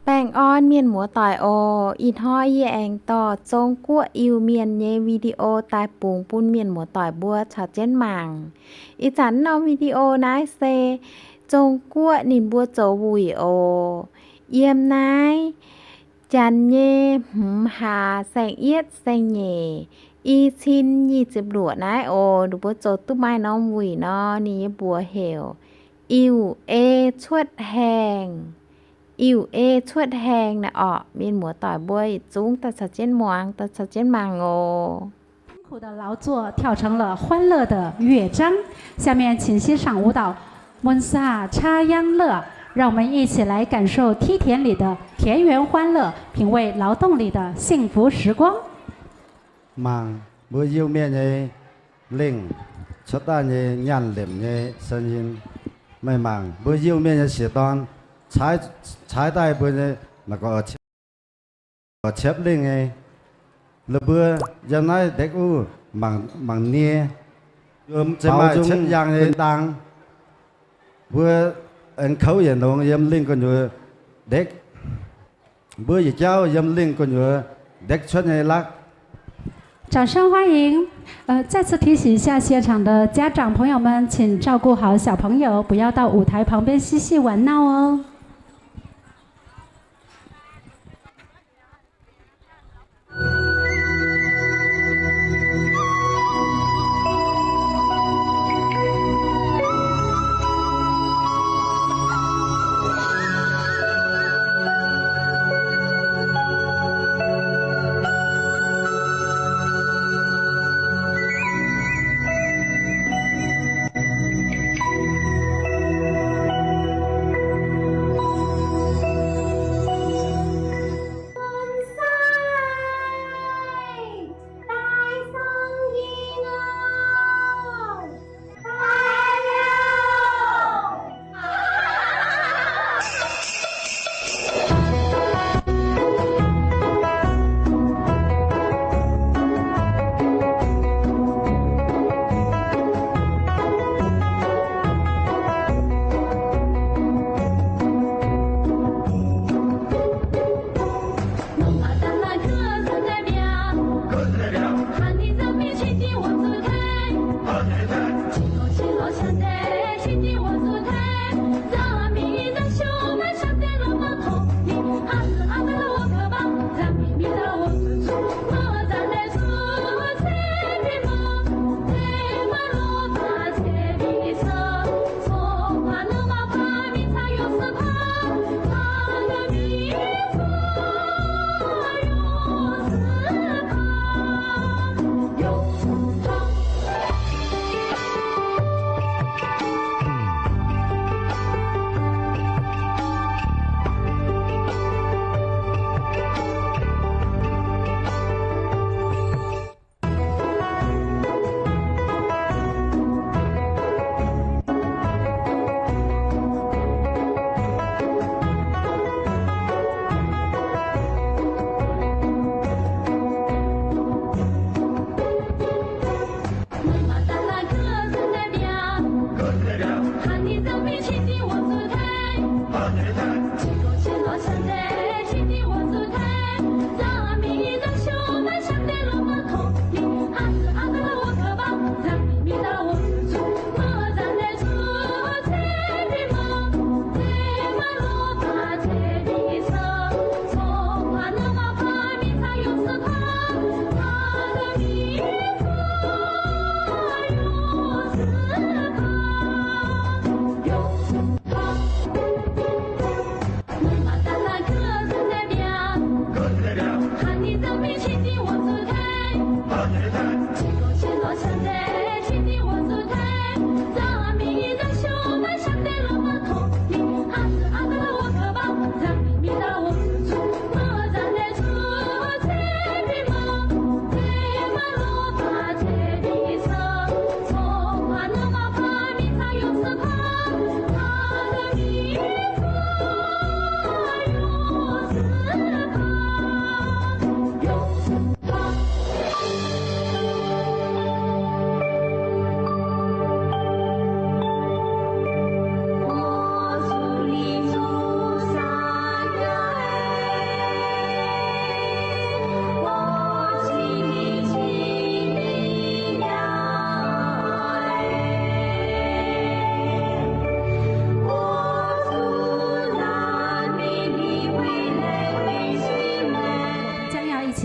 Baengh orn mienh muoz-doic oc. Ih hnoi yie aengx dorh Zong Guoqv Iu-Mienh nyei video daaih bungx bun mienh muoz-doic mbuo caux jienv mangc. Ih zanc norm video naaiv se Zong Guoqv ninh mbuo zoux wuic oc. Yiem naaiv janx nyei hmz hlaax saeng-yietv saeng-nyeic, i cin nyic ziepc luoqc naaiv oc, ninh mbuo zoux duqv maaih norm wuic nor, ninh nyei mbuox heuc Iu-Ei Cuotv Haengh. Iu-Ei Cuotv Haengh naaiv orqc, mienh muoz-doic mbuo yietc zungv daaih caux jienv muangx, daaih caux jienv mangc oc. 辛苦的劳作跳成了欢乐的乐章。下面请欣赏舞蹈 Munsaa Caa Yaang Leih，让我们一起来感受梯田里的田园欢乐，品味劳动里的幸福时光。 Mangc mbuo Iu-Mienh nyei lingh cuotv daaih nyei nyaanh lemc nyei se nyinh. Meih mangc mbuo Iu-Mienh nyei sieqv dorn caaiv daaih mbuo nyei, mangc gaax, ciepv lingh nyei. La'buo yiem naaiv ndekv uv mangc nie, yiem ziepc yaangh nyei dang. Mbuo aengx kouv yietc longx yiem lingh gu'nyuoz ndekv. Mbuo yietc jauv yiem lingh gu'nyuoz ndekv cuotv nyei lakv. 掌声欢迎。呃，再次提醒一下现场的家长朋友们，请照顾好小朋友，不要到舞台旁边嬉戏玩闹哦。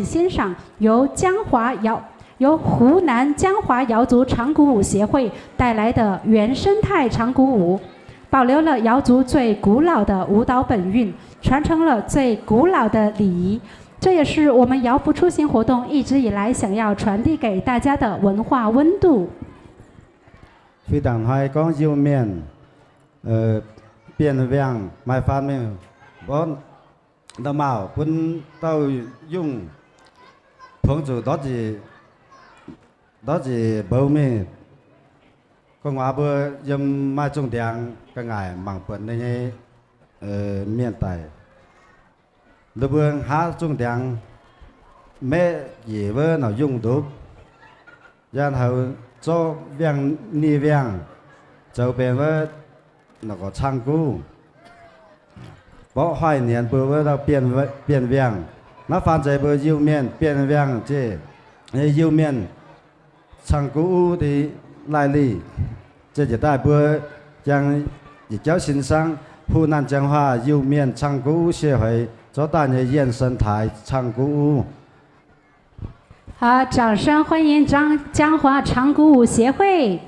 欣赏由江华瑶，由湖南江华瑶族长鼓舞协会带来的原生态长鼓舞，保留了瑶族最古老的舞蹈本韵，传承了最古老的礼仪。这也是我们瑶服出行活动一直以来想要传递给大家的文化温度。Fih dangc hnoi gorngv Iu-Mienh, bienh wiangh maaih faam mienh mborqv nda'maauh bun dauh yungh, pongx zuqc ndortv nziec mboux mingh. Gu'nguaaz mbuo yiem maaih zungh ndiangx ga'ngaaic mangc buonc ninh nyei mienh daic. Ninh mbuo hngaqv zungh ndiangx maeqv njiec wuov norqc yungh ndopv, yangh houx zorqv wiangh nie wiangh zoux benx wuov norqc gorqv cang guv, mborqv hoiv nienx mbuo wuov dauh bienh wiangh. Naaiv faanh zeiz mbuo Iu-Mienh bienh wiangh, Iu-Mienh cang guv uv di lai lih. Zinh njiec daaih mbuo jangx yietc jauv sin sangv, ผู้นั่น จังหวัด Iu-Mienh cang guv uv 协会 zorqv daaih nyei เยี่ยมเซินไถ cang guv uv. 好，掌声欢迎张，江华长鼓舞协会。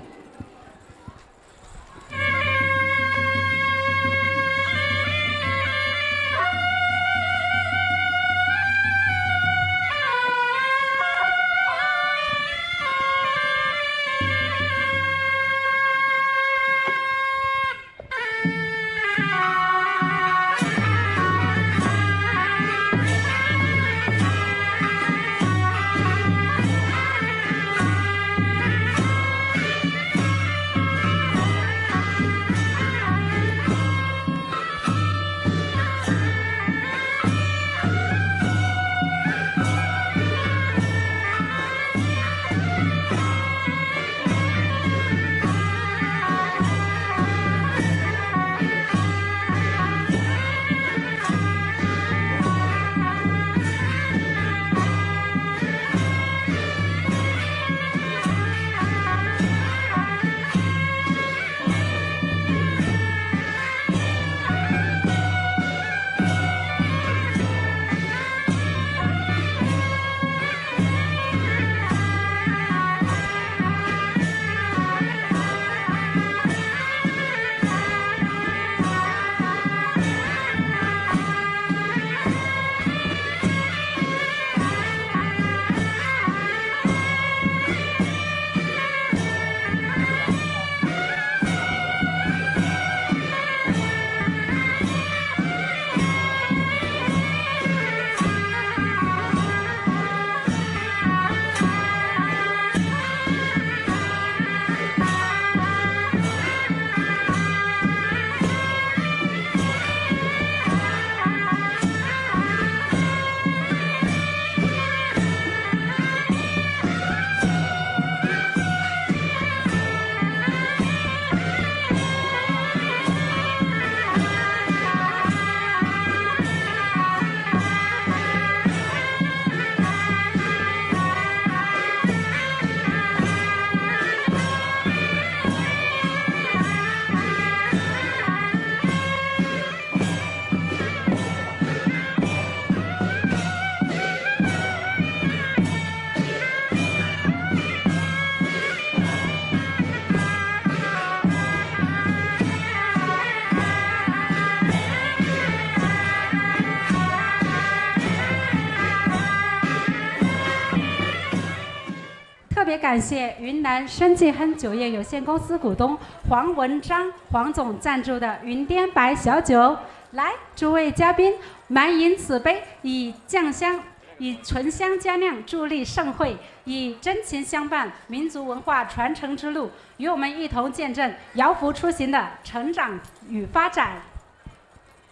特别感谢云南参济亨酒业有限公司股东黄文章黄总赞助的云滇白小酒。来，诸位嘉宾，满饮此杯，以酱香，以醇香佳酿助力盛会，以真情相伴民族文化传承之路，与我们一同见证瑶服出行的成长与发展。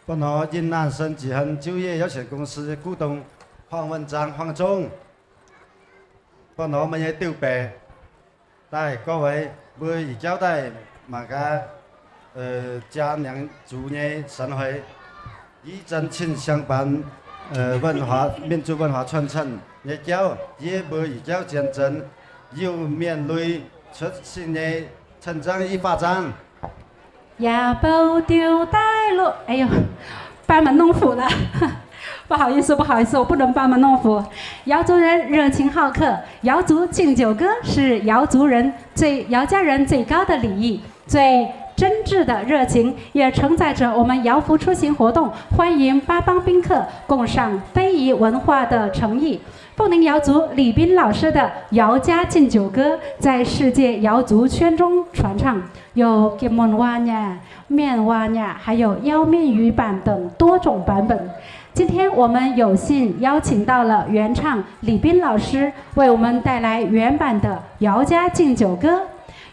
Ba'hnoi yinh naanh Shen Jih Hen Jiuv Yie 有限公司 股东 Huang Wen Zhang Huang Zong, ba'hnoi meih nyei diuh baeqc daaih gorx weic mbuo ih jauv daaih mangc gaax jaa niangx zuqc nyei senx hoic, i zan cin siang-banx, mienh zuqc 文化传承 nyei jauv, yie mbuo ih jauv zien zenx Iu-Mienh lui cuotv sin nyei cen-zangv i faah zaang. Yaac bouh diuh daaih loh, 哎呦，班门弄斧了。不好意思，不好意思，我不能帮忙弄否。瑶族人热情好客，瑶族敬酒歌是瑶族人最，瑶家人最高的礼仪，最真挚的热情，也承载着我们瑶服出行活动欢迎八方宾客共赏非遗文化的诚意。凤林瑶族李斌老师的瑶家敬酒歌在世界瑶族圈中传唱，有 Kim Mun Wa Nya、 Mien Wa Nya，还有 Yao Min Yu 版等多种版本。今天我们有幸邀请到了原唱李斌老师，为我们带来原版的瑶家敬酒歌。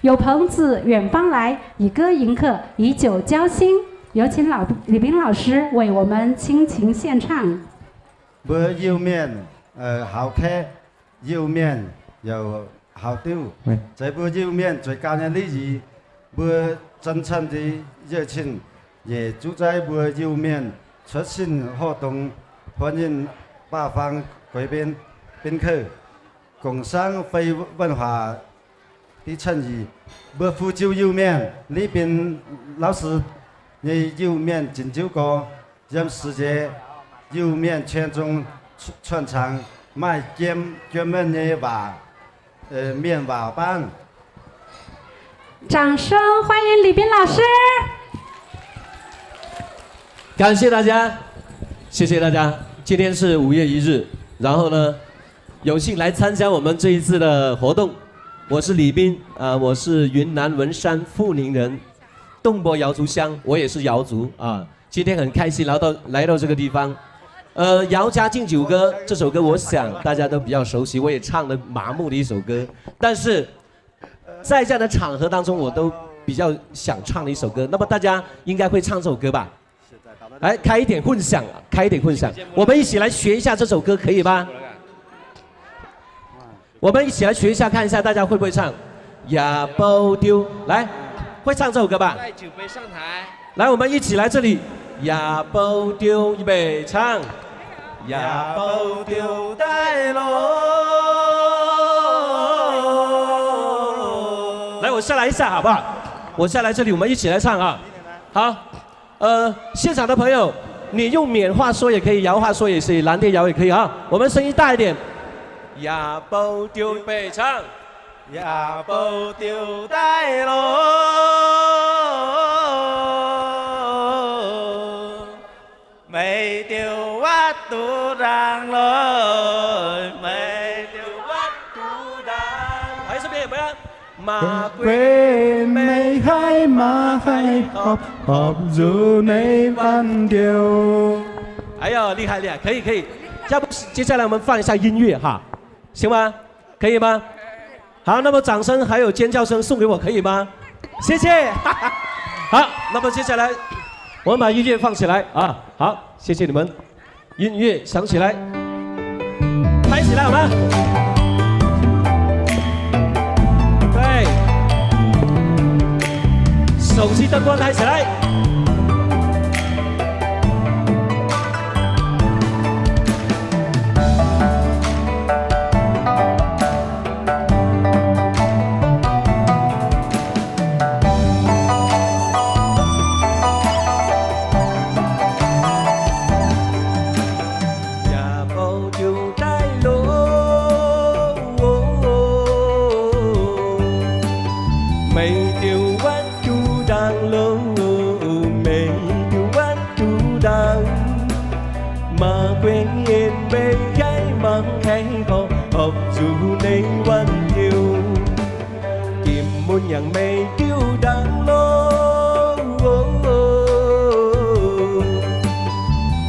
有朋自远方来，以歌迎客，以酒浇心。有请老，李斌老师为我们倾情献唱。 Mbuo Iu-Mienh, aa, haux kaeqv, Iu-Mienh yaac haux diuv. Zeiz mbuo Iu-Mienh zueiz gau nyei liv yiz, mbuo zon cen di yie cin nyeic zuqv zaiv mbuo Iu-Mienh cuotv sin horv dongz, huon ninh baah fang gueix bin, bin kouv, gongc saangv fei văn hóa di cen yic. Mbuo fu jiu Iu-Mienh, liv bin Laauv Sui nyei Iu-Mienh zinc jiuv gorx, yiem seix jiex Iu-Mienh cien zong cuotv cangx maaih jiem, jiem mienh nyei waac, mienh waac baanv. 掌声欢迎李斌老师。感谢大家，谢谢大家。今天是五月一日，然后呢，有幸来参加我们这一次的活动。我是李斌，啊，我是云南文山富宁人，侗泊瑶族乡，我也是瑶族啊。 今天很开心来到，来到这个地方。呃，《瑶家敬酒歌》这首歌，我想大家都比较熟悉，我也唱得麻木的一首歌。但是在这样的场合当中，我都比较想唱的一首歌。那么大家应该会唱这首歌吧？来，开一点混响，开一点混响，我们一起来学一下这首歌，可以吗？ 我们一起来学一下，看一下大家会不会唱。 来，会唱这首歌吧？来，我们一起来这里。 预备，唱。 来，我下来一下好不好？我下来这里，我们一起来唱啊。好。 呃，现场的朋友，你用缅话说也可以，瑶话说也是，蓝调瑶也可以啊。我们声音大一点。 预备，唱。 还有什么也不要。 哎呦，厉害，厉害，可以，可以。要不接下来我们放一下音乐哈，行吗？可以吗？好，那么掌声还有尖叫声送给我，可以吗？谢谢。好，那么接下来我们把音乐放起来啊。好，谢谢你们。 音乐响起来，拍起来好吗？对，手机灯光开起来。 Kim mun yangh mei diuh ndaangc loh,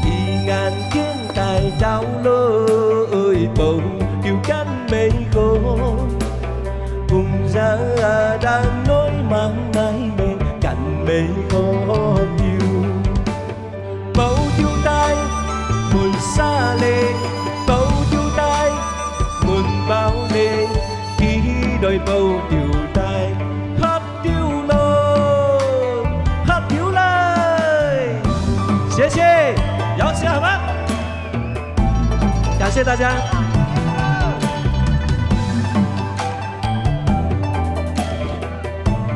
ih ngaanc jienv daaih ndau loh, bouh diuh gaanv mei gorx. Hungh nzangc ndaangc noiv mangc naaiv mengh ganh mei gorx diuh. Bouh diuh daaih mun saah leiz, bouh diuh daaih mun mbau leiz, ih ndoih bouh diuh daaih hopv diuh loh, hopv diuh leiz. 谢谢，摇起来好吗？感谢大家。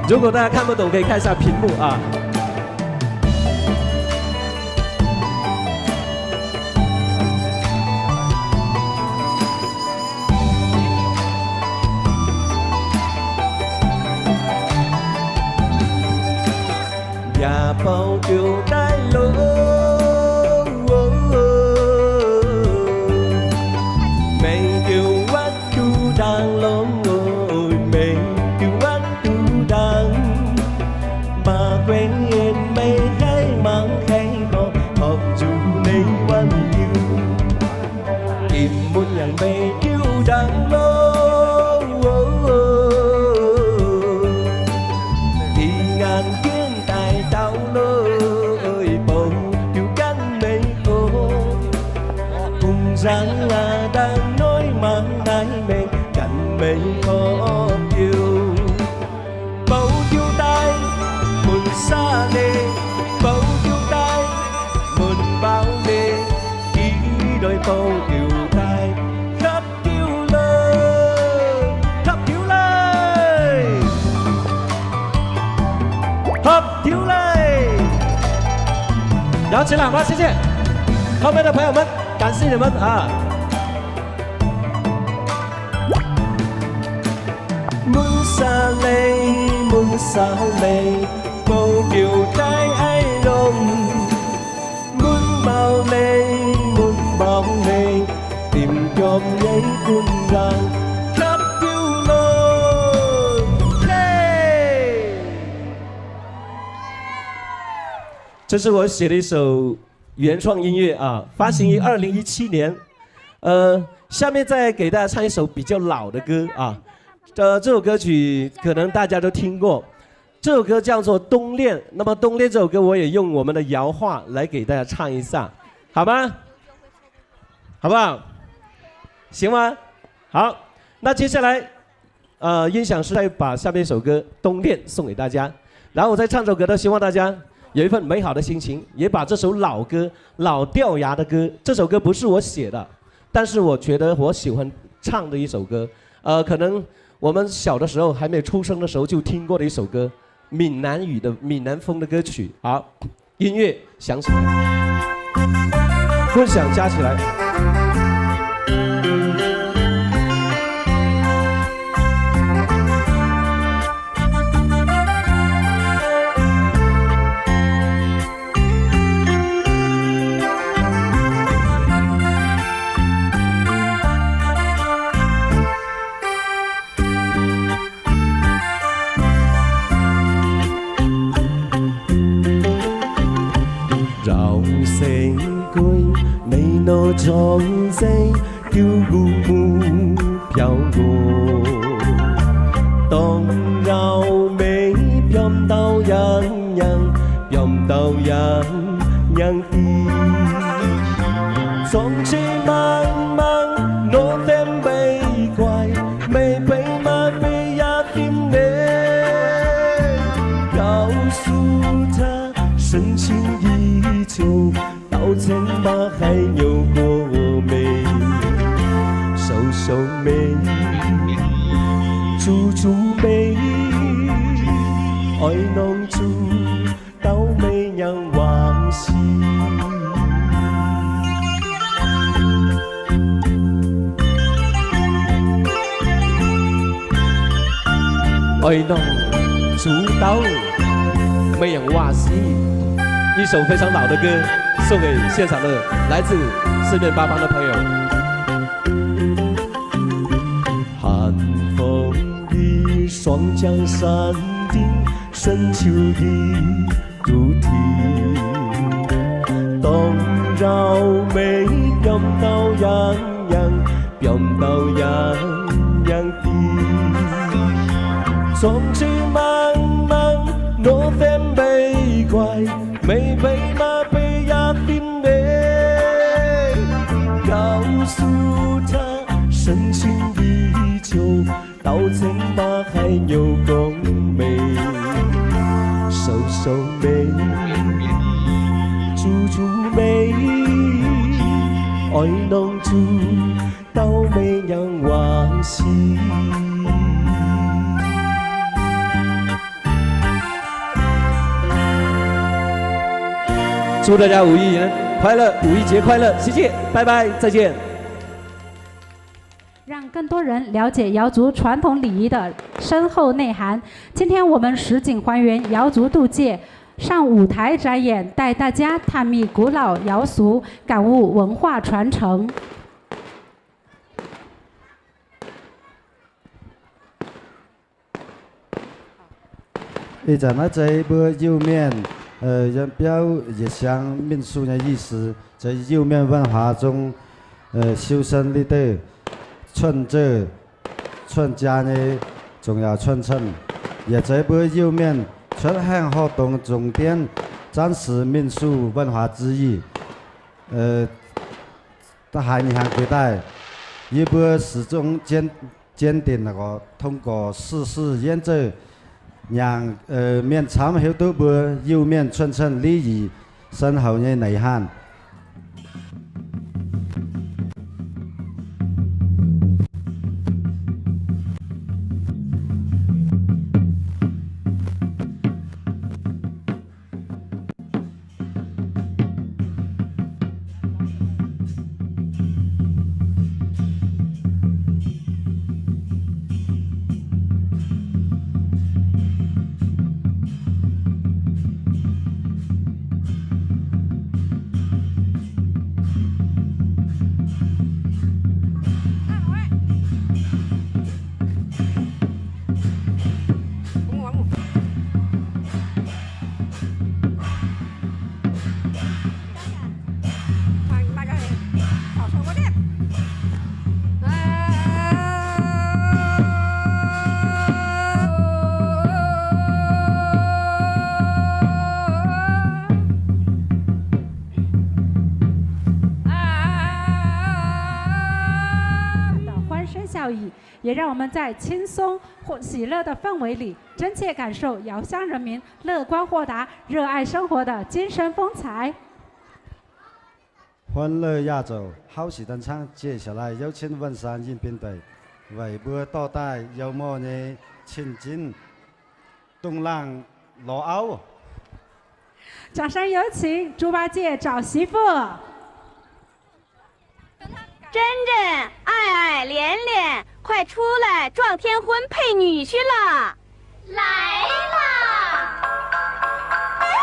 如果大家看不懂，可以看一下屏幕啊。diuh daaih longx. Meih diuh wuov diuh ndaangc longx, meih diuh wuov diuh ndaangc. Maaih gueix en meih haih mangc haih horpc, horpc zuqc meih wuov diuh. Ih mun yangh meih diuh ndaangc longx. Ih ngaanc jienv daaih dauh longx, bouh diuh ganh meih oc. Bungx nzangc aac ndaangc noiv mangc naaiv mengh ganh meih horpc diuh. Bouh diuh daaih mun saah leiz, bouh diuh daaih mun mbau leiz, ih ndoih bouh diuh daaih hlopv diuh leiz, hlopv diuh leiz, hlopv diuh leiz. 摇起来吧，谢谢。后面的朋友们，感谢你们啊。 Mun saah leiz, mun saah leiz, bouh diuh daaih aengx longx. Mun mbau leiz, mun mbau leiz, dimh njormh nyei gunv nzaangc, hlopv diuh longx. 这是我写的一首原创音乐啊，发行于二零一七年。呃，下面再给大家唱一首比较老的歌啊。呃，这首歌曲可能大家都听过，这首歌叫做《冬恋》。那么《冬恋》这首歌，我也用我们的瑶话来给大家唱一下，好吗？好不好？行吗？好，那接下来 呃，音响师再把下面一首歌《冬恋》送给大家，然后我再唱首歌，都希望大家有一份美好的心情，也把这首老歌、老掉牙的歌，这首歌不是我写的，但是我觉得我喜欢唱的一首歌。呃，可能我们小的时候还没有出生的时候就听过的一首歌，闽南语的、闽南风的歌曲。好， 音乐响起来，混响加起来。 Rau seng guei, meih nor zorng zeiv, diuh nqu mu biaux nqox. Dorng nzauh meih biomv dauh yangh nyangh, biomv dauh yangh nyangh diqv. Zorng zeiv mangc mangc, nor femv mbeix guaix, meih beiv maaih beiv yaac dimv leiz. 告诉他，深情依旧， dauh ceng maaih haaix nyungc gorngv meih, shou shou meih, zuqc zuqc meih, oix norm zuqc dauh meih nyangc wangc sic. Oix norm zuqc dauh meih nyangc wangc sic. 一首非常老的歌，送给现场的来自四面八方的朋友。 Hàn fong yie suangx jangx san dingh, sen qiu yie duqv tiqv. Dorng nzauh meih biomv dauh yangh nyangh, biomv dauh yangh nyangh diqv. Zorng zeiv mangc mangc, nor femv mbeix guaix, meih mbeix maaih beiv yaac dimv leiz. 告诉他，深情依旧， dauh ceng maaih haaix nyungc gorngv meih, shou shou meih, zuqc zuqc meih, oix norm zuqc dauh meih nyangc wangc sic. 祝大家五一年快乐，五一节快乐，谢谢，拜拜，再见。 让更多人了解瑶族传统礼仪的深厚内涵。今天我们实景还原瑶族渡界，上舞台展演，带大家探秘古老瑶俗，感悟文化传承。 Ih zanc naaiv zeiz mbuo Iu-Mienh yiem biauv yietc siang mingh suh nyei ih six, zeiz Iu-Mienh 文化 zong siou sen li deic cuonh zouv cuonh jaa nyei zongc yaac cuonh cen, yaac zeiz mbuo Iu-Mienh cuotv haengh horh dongz zongc dienv zanv six mingh suh 文化之意. Da'haaix nyei hnyangx gueix daaih, yie mbuo 始终坚, 坚定 orqc, 通过 si si yienv zouv nyaangc mienh camv hiuv duqv mbuo Iu-Mienh cuonh cen liv yic, sen houx nyei neix haanh. 欢声笑语，也让我们在轻松或喜乐的氛围里，真切感受瑶乡人民乐观豁达、热爱生活的精神风采。 欢乐压轴，好戏登场，接下来有请文山迎宾队，为mbuo dorh daaih youz mouh nyei cing-jin dongh laangh lorz auv. 掌声有请猪八戒找媳妇。 珍珍、爱爱、连连，快出来，撞天婚配女婿了！来了！ 哎，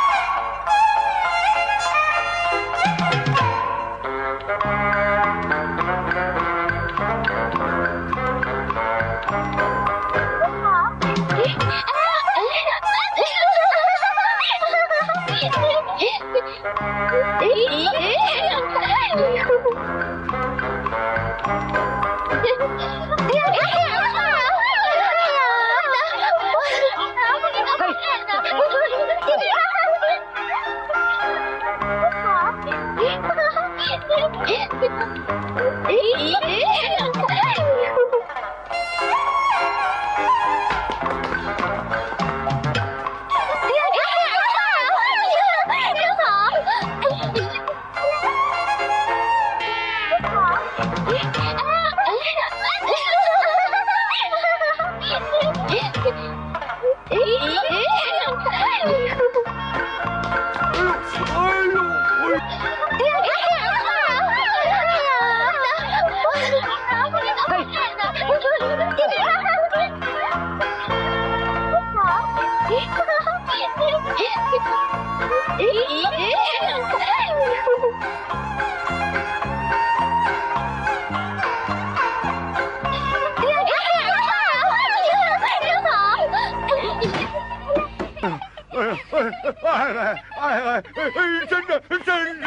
哎，哎，哎，哎，哎，真的，真的，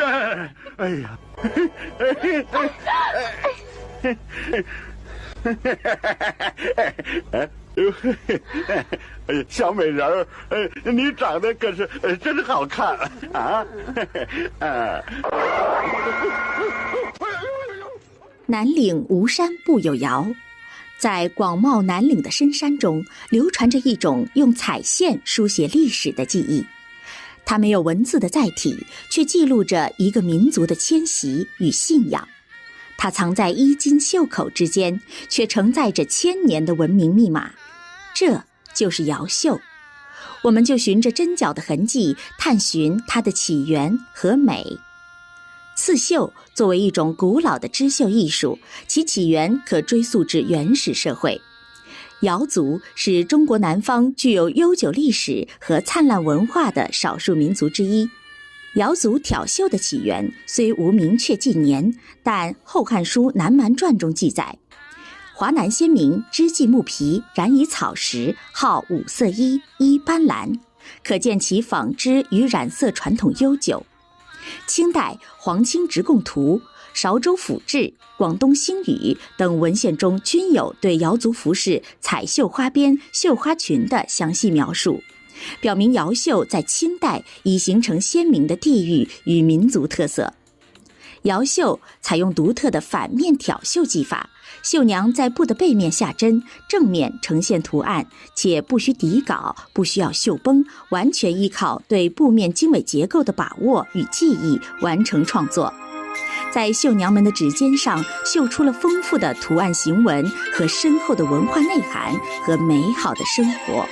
哎呀。 哎，小美人儿，哎，你长得可是，呃，真好看啊！啊。 南岭吴山步有瑶，在广袤南岭的深山中，流传着一种用彩线书写历史的技艺。它没有文字的载体，却记录着一个民族的迁徙与信仰。它藏在衣襟袖口之间，却承载着千年的文明密码。这就是瑶绣。我们就循着针脚的痕迹，探寻它的起源和美。刺绣作为一种古老的织绣艺术，其起源可追溯至原始社会。瑶族是中国南方具有悠久历史和灿烂文化的少数民族之一。瑶族挑绣的起源虽无明确纪年，但《后汉书·南蛮传》中记载，华南先民织祭木皮，染以草石，号五色衣，衣斑斓，可见其纺织与染色传统悠久。清代《黄清直贡图》《韶州府志》《广东新语》等文献中均有对瑶族服饰彩绣花边、绣花裙的详细描述，表明瑶绣在清代已形成鲜明的地域与民族特色。瑶绣采用独特的反面挑绣技法，绣娘在布的背面下针，正面呈现图案，且不需底稿，不需要绣绷，完全依靠对布面经纬结构的把握与技艺完成创作。在绣娘们的指尖上绣出了丰富的图案行文和深厚的文化内涵和美好的生活。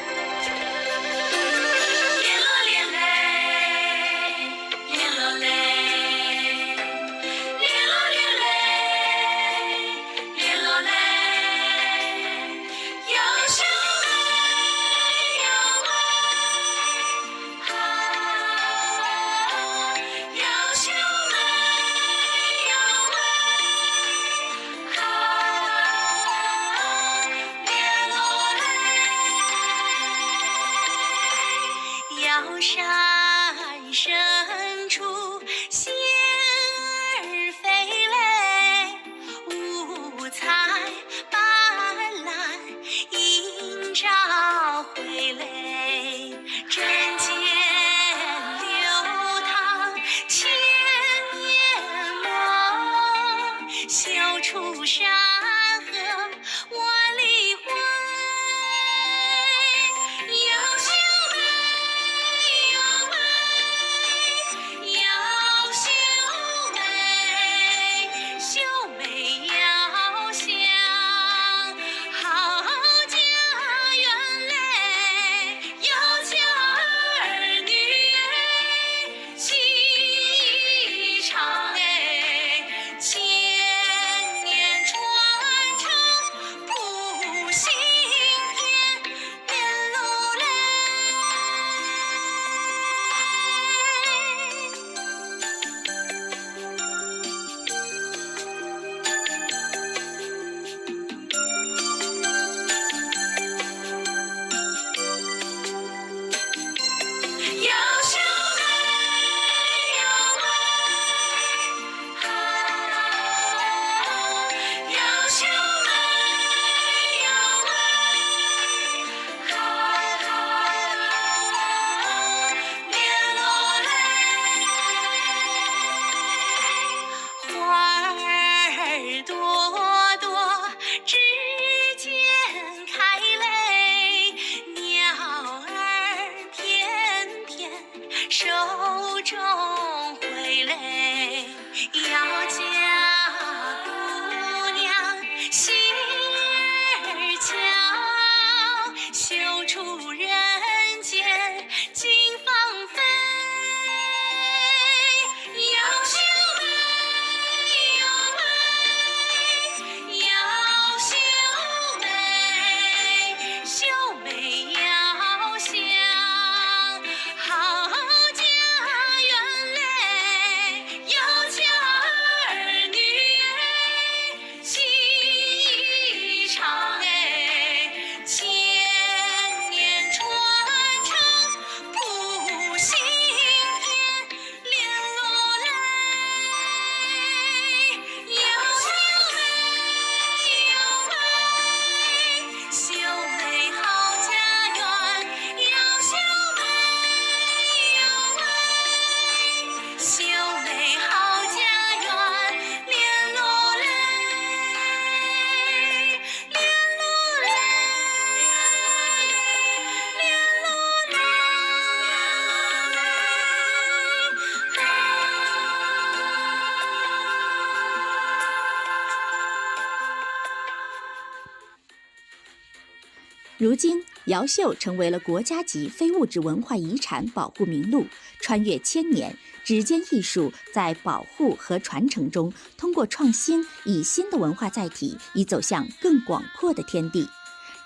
如今，瑶绣成为了国家级非物质文化遗产保护名录，穿越千年，指尖艺术在保护和传承中，通过创新，以新的文化载体，以走向更广阔的天地。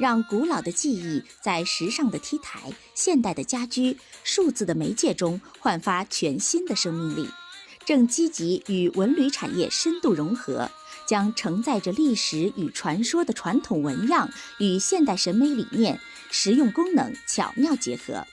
让古老的技艺在时尚的T台、现代的家居、数字的媒介中焕发全新的生命力，正积极与文旅产业深度融合，将承载着历史与传说的传统纹样与现代审美理念、实用功能巧妙结合。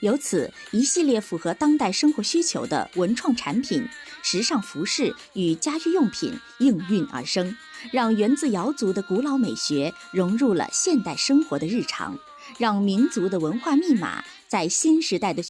由此，一系列符合当代生活需求的文创产品、时尚服饰与家居用品应运而生，让源自瑶族的古老美学融入了现代生活的日常，让民族的文化密码在新时代的